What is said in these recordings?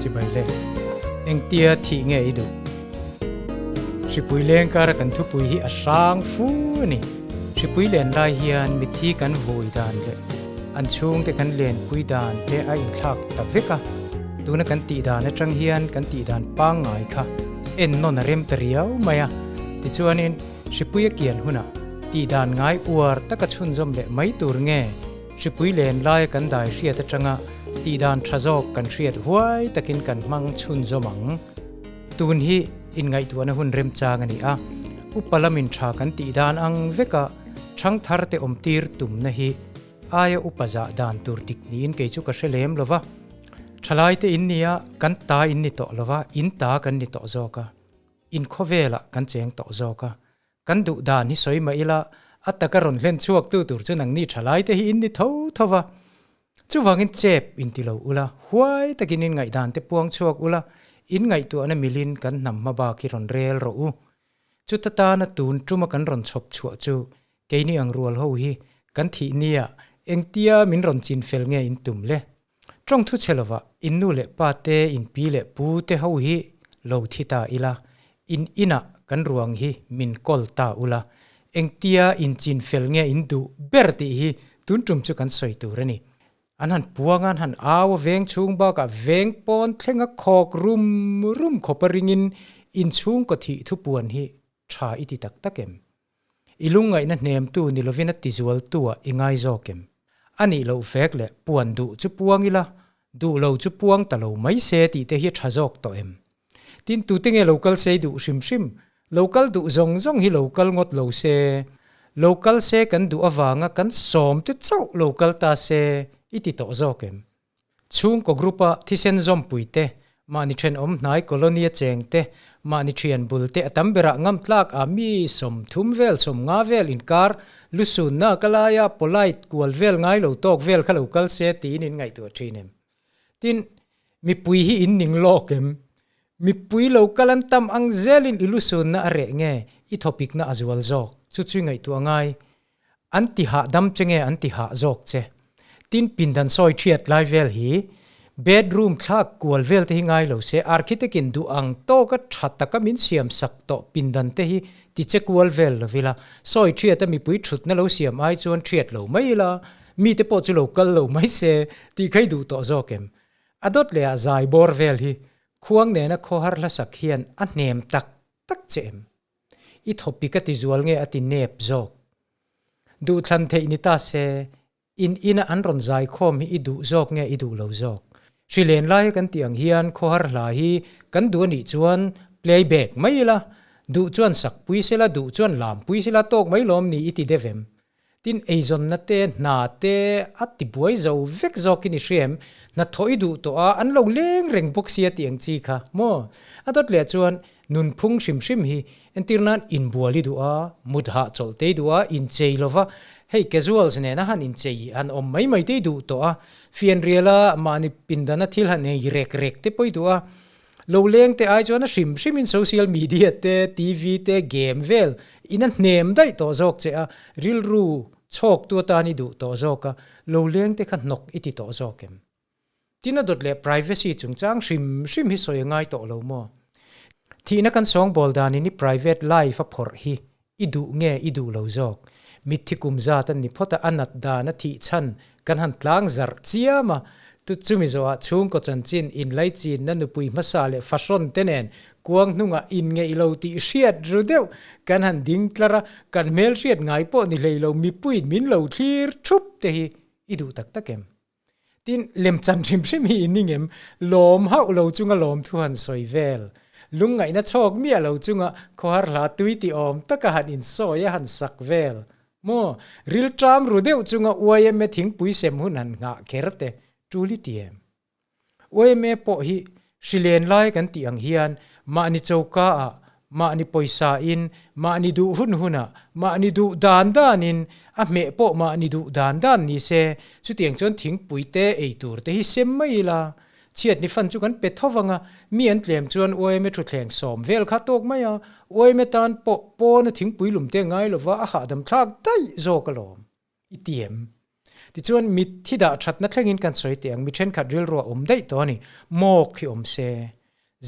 Chibai le. Engtia thih nge i duh? Hripui leng kara kan thupui hi a hrang fu a ni. Hripui len lai hian mitthi kan vui dan leh an chhungte kan lenpui dan te a inthlak ta vek a. Tuna kan tih dan atang hian kan tih dan pangngai kha ennawn a rem ta riau mai a. Tichuanin hripui a kian hunah tih dan ngai uar taka chhunzawm leh mai tur nge Hripui len laia kan dai hriat atanga tihdan tha zawk kan hriat huai takin kan hmang chhunzawm ang. Tun hi inngaihtuahna hun remchang a ni a, upa lamin tha kan tihdan ang veka thangthar te awmtir tumna hi aia upa zah dan tur dik niin kei chu ka hre lem lo va. Thalaite in nia, kan ta in ni tawh lo va, in ta kan ni tawh zawk a, in khawvelah kan cheng tawh zawk a, Kan duh dan hi sawi mah ila, a taka rawn hlen chhuak tu tur chu nangni thalai te hi in ni tho tho va. Chuvangin chep in ti lo ula, huai takin in ngaihdan te puang chhuak ula, in ngaihtuahna milin kan hnam hma bak hi rawn rel rawh u. Chuta tana tun tuma kan rawn chhawp chhuah chu keini ang rual ho hi kan thih nia engtia min rawn chin fel nge in tum le? Tawng thu chhe lovah in nu leh pa te, in pi leh pu te ho hi lo thi ta ila, in inah kan ruang hi min kawl ta ula, engtia in chin fel nge in duh ber tih hi tun tum chu kan sawi tur a ni. An han puang a, an han au a, veng chhung bakah veng pawn thlenga khawk rum rum khawpa ringin in chhungkaw thih thupuan hi tha i ti tak tak em? I lungngaihna hnemtu ni lovin a tizualtu ah i ngai zawk em? A nih loh fek leh puan duh chu puang ila, duh lo chu puang ta lo mai se tih te hi a tha zawk tawh em? Tin, tute nge lo kal sei duh hrim hrim? Lo kal duh zawng zawng hi lo kal ngawt lo se, lo kal se kan duh avanga kan sawm te chauh lo kal ta se i ti tawh zawk em? Chhungkaw group-a thisen zawmpui te, mahni thenawm hnai colony a cheng te, mahni thian bul te a tam berah ngam tlak a mi 30 vel 50 vel inkar lusunna ka laia polite kual vel ngai lo tawk vel kha lo kal se tiin in ngaihtuah thin em? Tin, mipui hi in ning lawk em? Mipui lo kal an tam ang zelin i lusunna a reh nge i thawpikna a zual zawk? Chu chu i ngaihtuah ngai. An ti hah dam che nge an ti hah zawk che? Tin pindan sawi thiat lai vel hi bedroom thlak kual vel te hi ngai lo se architect in duh ang tawka tha taka min siam sak tawh pindan te hi ti che kual vel lo ila sawi thiat a mipui thutna lo siam ai chuan thiat lo mai ila mi te pawh chu lo kal lo mai se tih kha i duh tawh zawk em? A dawt leh ah zai bawr vel hi khuang nena khawhar hlasak hian a hnem tak tak che em? I thawpi ka ti zual nge a ti nep zawk. Duhthlan theih ni ta se, in ina an rawn zai khawm hi i duh zawk nge i duh lo zawk. Hri len laia kan tih ang hian khawhar hla hi kan duh a nih chuan playback mai ila, duh chuan sak pui sela, duh chuan lam pui sela tawk mai lawm ni i ti deuh em? Tin, eizawnna te, hna te a ti buai zo vek zawkin i hria em? Hna thawh i duh tawh a, an lo leng reng bawk sia tih ang chi kha maw? A dawt leh chuan nunphung hrim hrim hi entir nan inbual i duh a, mut hah chawlh te i duh a, inchei lo va, hei casuals nena han inchei han awm mai mai te i duh tawh a, fianriala mahni pindana thil han ei rek rek te pawh i duh a, Lo leng te ai chuan a hrim hrimin social media te, TV te, game vel in a hnem daih tawh zawk che a, rilru chhawk tu atan i duh tawh zawk a, lo leng te kha hnawk i ti tawh zawk em? Tin a dawt leh privacy chungchang hrim hrim hi sawi a ngai tawh lo maw? Thihna kan sawngbawl danin i private life a phawrh hi i duh nge i duh lo zawk? Mitthi kum zat an ni phawt a, a nat dan a thih chhan kan han tlang zarh chiam a, tu chumi zawhah chhungkaw chanchin, inlaichinna, nupui hmasa leh fahrawn te nen kuang hnungah inngeih lo tih hriat ru deuh kan han ding tlar a, kan hmel hriat ngai pawh ni hlei lo mipuiin min lo thlir thup te hi i duh tak tak em? Tin, lemchan hrim hrim hi in ning em? Lawm hauh lo chunga lawm thu han sawi vel. Lungngaihna chhawk miah lo chunga khawhar hla tui ti awm taka han insawi a han sak vel. Maw? Rilṭam ru deuh chunga YMA thingpui sem hun han nghah kher te ṭul i ti em? YMA pawh hi hrilen lai kan tih ang hian mahni choka ah, mahni pawisa in, mahni duh hun hun ah, mahni duh dan dan in, a hmeh pawh mahni duh dan dan ni se, chutiang chuan thingpui te ei tur te hi sem mai ila, chhiat ni fan chu kan pe tho vang a, mi an tlem chuan YMA thutthleng sawm vel kha tawk mai a, YMA tan pawh pawna thingpui lum te ngai lova a hahdam thlak daih zawk alawm i ti em? Tichuan mitthi dah thatna thlengin kan sawi teh ang, mi thenkhat rilru a awm daih tawh a ni. Mawk hi awm se,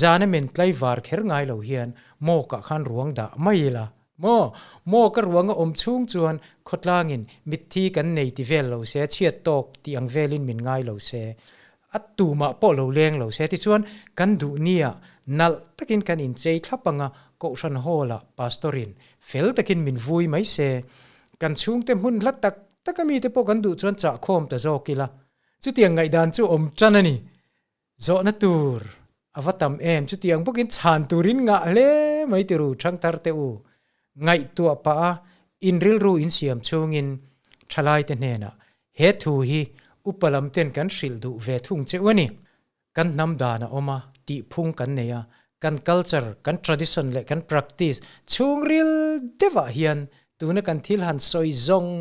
zana men tlaivar kher ngai lo hian mawkah khan ruang dah mai ila maw? Mawk a ruang a awm chhung chuan khawtlangin mitthi kan nei ti vel lo se, chhiat tawk tih ang velin min ngai lo se, a tumah pawh lo leng lo se tichuan kan duh nia nalh takin kan inchei thlap anga Kohhran Hall-ah Pastor-in fel takin min vui mai se, kan chhungte hmun hla tak tak a mite pawh kan duh chuan chahkhawm ta zawk ila. Chutiang ngaihdan chu awm tan a ni. Zawhna tur a va tam em? Chutiang bawkin chhan turin ngah hle mai ti ru Thangthar te u. Ngaihtuah pah a in rilru in siam chungin thalaite hnenah he thu hi upa lam ten kan hrilh duh ve thung che u a ni. Kan hnam dan a awm a, tihphung kan nei a, kan culture, kan tradition leh kan practice chhungril deuhah hian tuna kan thil han sawi zawng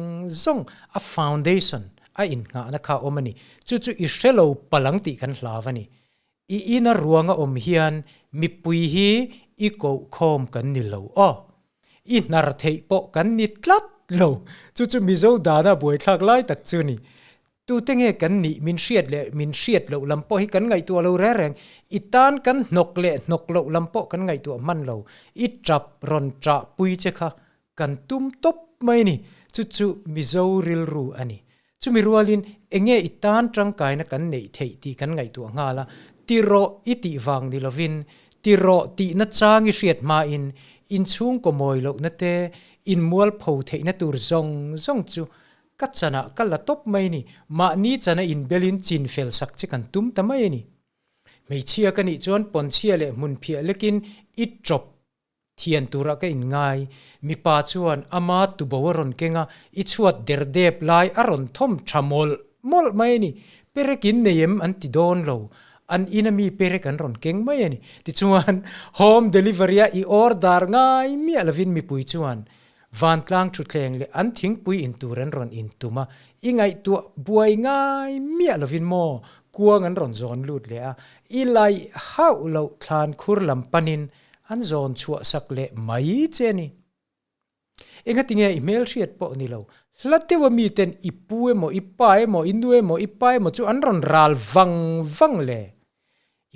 zawng a foundation a innghahna kha a awm a ni. Chu chu i hre lo palang tih kan hlau a ni. I ina ruang a awm hian mipui hi i kohkhawm kan ni lo aw. I hnar theih pawh kan ni tlat lo. Chu chu Mizo dana buaithlak lai tak chu ni. Tute nge kan nih min hriat leh min hriat loh lam pawh hi kan ngaihtuah lo reng reng. I tan kan hnawk leh hnawk loh lam pawh kan ngaihtuah hman lo. I tap rawn ṭah pui che kha kan tum tawp mai ni. Chu chu Mizo rilru a ni. Chumi rualin enge i tan tangkaina kan neih theih tih kan ngaihtuah nghal a, ti rawh i tih vang ni lovin, ti rawh tihna chang i hriat hmain inchhungkaw mawi lohna te, inmualpho theihna tur zawng zawng chu Ka chanah ka la tawp mai ni, mahni chana inbelin chin fel sak che kan tum ta mai a ni. Hmeichhia ka nih chuan pawnchhia leh hmunphiah lekin i chawp thian turah ka inngai. Mipa chuan ama tubo a rawn keng a, i chhuat der dep lai a rawn thawm tha mawlh mawlh mai a ni. Perek in nei em an ti dawn lo, an ina mi perek an rawn keng mai a ni. Tichuan home delivery a i order ngai miah lovin mipui chuan Vantlang thutthleng leh an thingpui in tur an rawn intum a, i ngaihtuah buai ngai miah lovin maw kuang an rawn zawn lut leh a, i laih hauh loh thlan khur lam panin an zawn chhuah sak leh mai che a ni. Engati nge i hmelhriat pawh ni lo, hla deuha miten i pu emaw, i pa emaw, i nu emaw, i pa emaw chu an rawn ral vang vang le.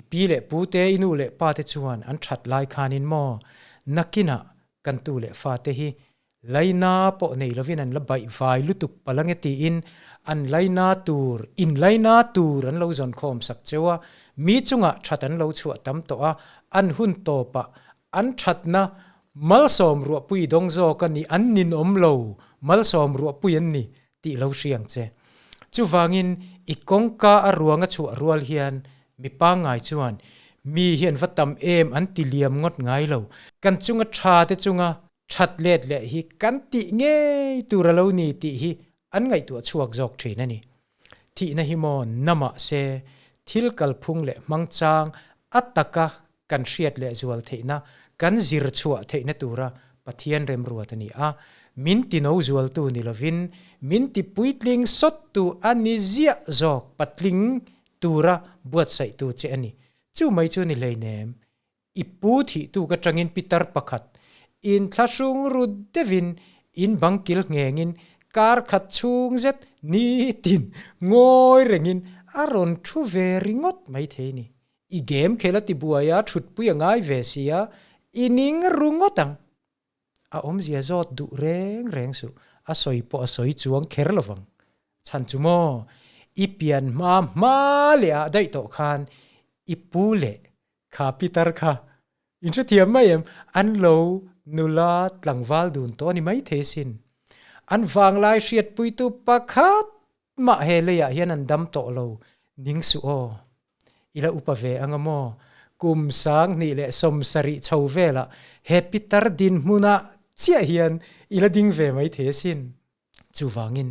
I pi leh pu te, i nu leh pa te chuan an that lai khanin maw nakinah kan tu leh fa te hi laina pawh nei lovin an la baih vai lutuk palh ange tiin an laina tur, in laina tur an lo zawn khawm sak cheu a, mi chungah that an lo chhuah tam tawh a, an hun tawpah an thatna malsawm ruahpui dawng zawk a ni, an ninawm lo malsawm ruahpui an ni tih lo hriang che. Chuvangin i kawngka a ruang a chhuah rual hian mi pangngai chuan mi hi an va tam em an ti liam ngawt ngai lo. Kan chunga tha te chunga that let leh hi kan tih ngei tur a lo ni tih hi an ngaihtuah chhuak zawk thin a ni. Thihna hi maw namah se thil kalphung leh hmangchang a taka kan hriat leh zual theihna, kan zir chhuah theihna tura Pathian remruat a ni a, min ti no zualtu ni lovin min ti puitling sawttu a ni ziah zawk patling tura buatsaihtu che a ni. Chu mai chu ni hleinem, i pu thihtu ka tangin pitar pakhat inthlahrung ru deuhin in bang kil nghengin kar khat chhung zet nitin ngawi rengin a rawn thu ve ringawt maithei ni. I game khel a ti buai a, thutpui a ngai ve si a, i ning ru ngawt ang. A awmzia zawt duh reng reng suh, a sawi pawh a sawi chuang kher lo vang. Chhan chu maw, i pian hma hma leh ah daih tawh khan i pu leh kha pitar kha in hrethiam mai em? An lo nula tlangval dun tawh a ni maithei sin. An vanglai hriatpuitu pakhat Mah he leiah hian an dam tawh lo ning suh aw. I la upa ve anga maw? Kum 2070 chho velah he pitar dinhmunah chiah hian i la ding ve mai thei asin. Chuvangin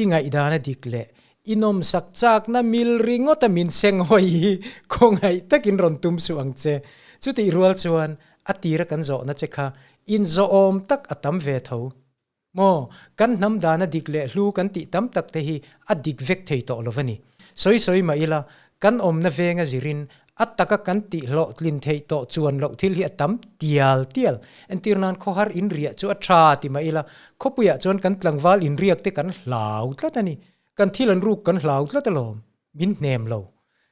i ngaihdana dik leh i nawmsak chakna mil ringawta min seng hawi hi khawngaih takin rawn tum suh ang che. Chutih rual chuan a tira kan zawhna che kha inzawhawm tak a tam ve tho. Maw, kan hnam dana dik leh hlu kan tih tam tak te hi a dik vek thei tawh lo va ni. Sawi sawi mah ila, kan awmna venga zirin a taka kan tih hlawhtlin theih tawh chuan loh thil hi a tam tial tial. Entir nan khawhar inriah chu a tha ti mah ila, khawpuiah chuan kan tlangval inriak te kan hlau tlat a ni. Kan thil an ruk kan hlau tlat alawm, min hnem lo.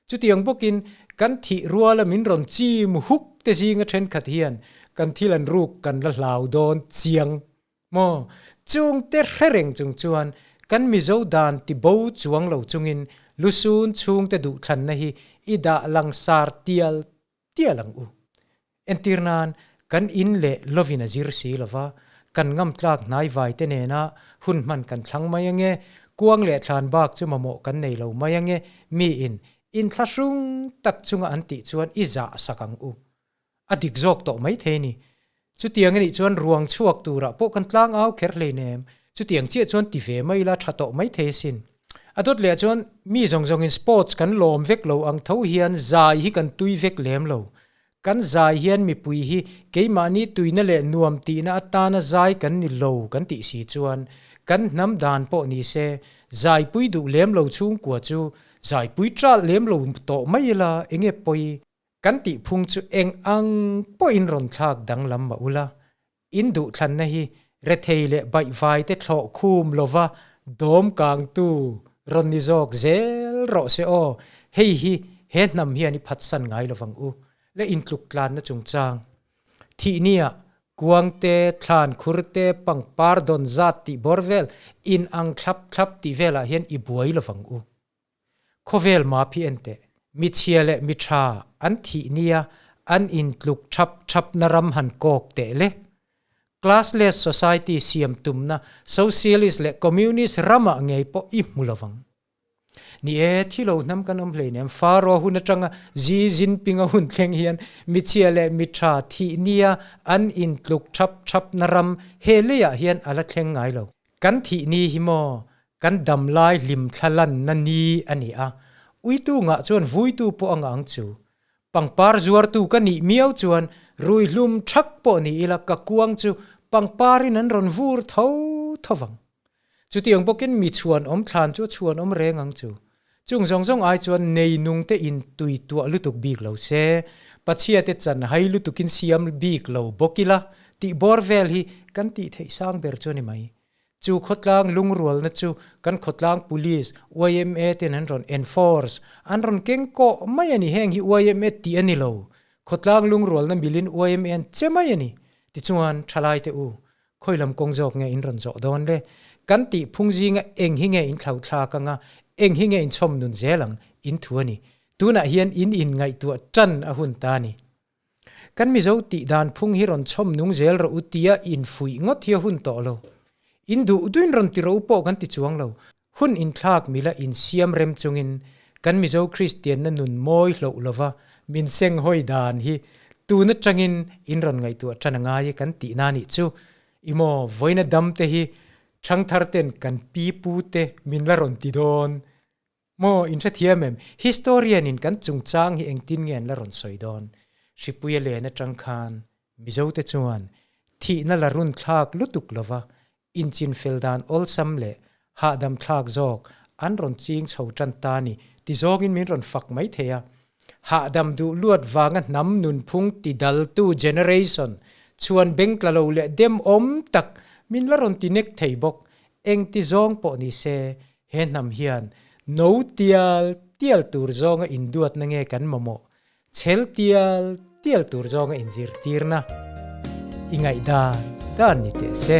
Chutiang bawkin kan thih ruala min rawn chim huk te zinga thenkhat hian kan thil an ruk kan la hlau dawn chiang maw? Chungte hre reng chung chuan kan Mizo dan ti bo chuang lo chungin lusun chhungte duhthlanna hi i dah langsar tial tial ang u. Entir nan, kan in leh lovin a zir si lo va, kan ngam tlak hnai vai te nena hun hman kan thlang mai ange, kuang leh thlan bak chu mamawh kan nei lo mai ange, mi in inthlahrung tak chunga an tih chuan i zah sak ang u. A dik zawk tawh mai thei ni. Chutiang anih chuan ruang chhuak turah pawh kan tlang au kher hleinem, chutiang chiah chuan ti ve mai ila tha tawh mai thei asin. A dawt leh chuan mi zawng zawngin sports kan lawm vek lo ang tho hian zai hi kan tui vek lem lo. Kan zai hian mipui hi keimahni tuina leh nuam tihna atana zai kan ni lo kan tih si chuan kan hnam dan pawh ni se zaipui duh lem lo chhungkua chu zaipui ṭalh lem lo tawh mai ila enge pawi? Kan tih phung chu eng ang pawhin rawn thlak danglam mah ula, in duhthlanna hi rethei leh baihvai te thlawh khum lova dawm kangtu rawn ni zawk zel rawh se aw, hei hi he hnam hian i phatsan ngai lovang u le intluk tlanna chungchang thih nia kuang te, thlan khur te, pangpar dawn zat tih bawr vel in ang thlap thlap tih velah hian i buai lovang u. Khawvel map hi en teh, mi chhia leh mi tha an thih nia an intluk thap thapna ram han kawk teh le. Classless society siam tumna socialist leh communist ramah ngei pawh i hmu lovang. Ni e, thi lo hnam kan awm hleinem, Pharaoh hun atanga Xi Jinping-a hun thleng hian mi chhia leh mi tha thih nia an intluk thap thapna ram he leiah hian a la thleng ngai lo. Kan thih ni hi maw Kan damlai hlimthla lanna ni a ni a, uitu ngah chuan vuitu pawh a ngah ang chu. Pangpar zuartu ka nih miau chuan ruihlum thak pawh ni ila ka kuang chu pangparin an rawn vur tho tho vang. Chutiang bawkin mi chhuan awm thlan chu a chhuan awm reng ang chu. Chung zawng zawng ai chuan neinung te in tui tuah lutuk bik lo se, Pachhia te chan hai lutukin siam bik lo bawk ila tih bawr vel hi kan tih theih sang ber chu a ni mai. Chu khawtlang lungrualna chu kan khawtlang Police, yma ten an rawn enforce, an rawn keng kawh mai a ni. Heng hi yma tih a ni lo. Khawtlang lungrualna milin yma an che mai a ni. Tichuan, thalai te u, khawi lam kawng zawk nge in rawn zawh dawn le? Kan tih phung zinga eng hi nge in thlo thlak anga, eng hi nge in chhawm nun zel ang? In thu a ni. Tunah hian in inngaihtuah tan a hun ta a ni. Kan Mizo tih dan phung hi rawn chhawm nung zel rawh u tia infuih ngawt hi a hun tawh lo. In duh duin rawn ti rawh u pawh kan ti chuang lo. Hun inthlak mila insiam rem chungin kan Mizo Kristianna nun mawi hloh lova min seng hawi dan hi tun atangin in rawn ngaihtuah tan a ngai e kan tihna nih chu. I maw vawiina dam te hi thangthar ten kan pi pu te min la rawn ti dawn. Maw, in hrethiam em? Historian in kan chungchang hi engtin nge an la rawn sawi dawn? Hripuia len atang khan Mizote chuan thihna la run thlak lutuk lova inchinfel dan awlsam leh hahdam thlak zawk an rawn ching chho tan ta ni ti zawngin min rawn fak mai thei a. Hahdam duh luat vanga hnam nunphung ti daltu generation chuan bengtla lo leh demawm tak min la rawn ti nek thei bawk. Engti zawng pawh ni se He hnam hian no tial tial tur zawnga induatna nge kan mamawh, chhel tial tial tur zawnga inzirtirna i ngaihdan dan ni teh se.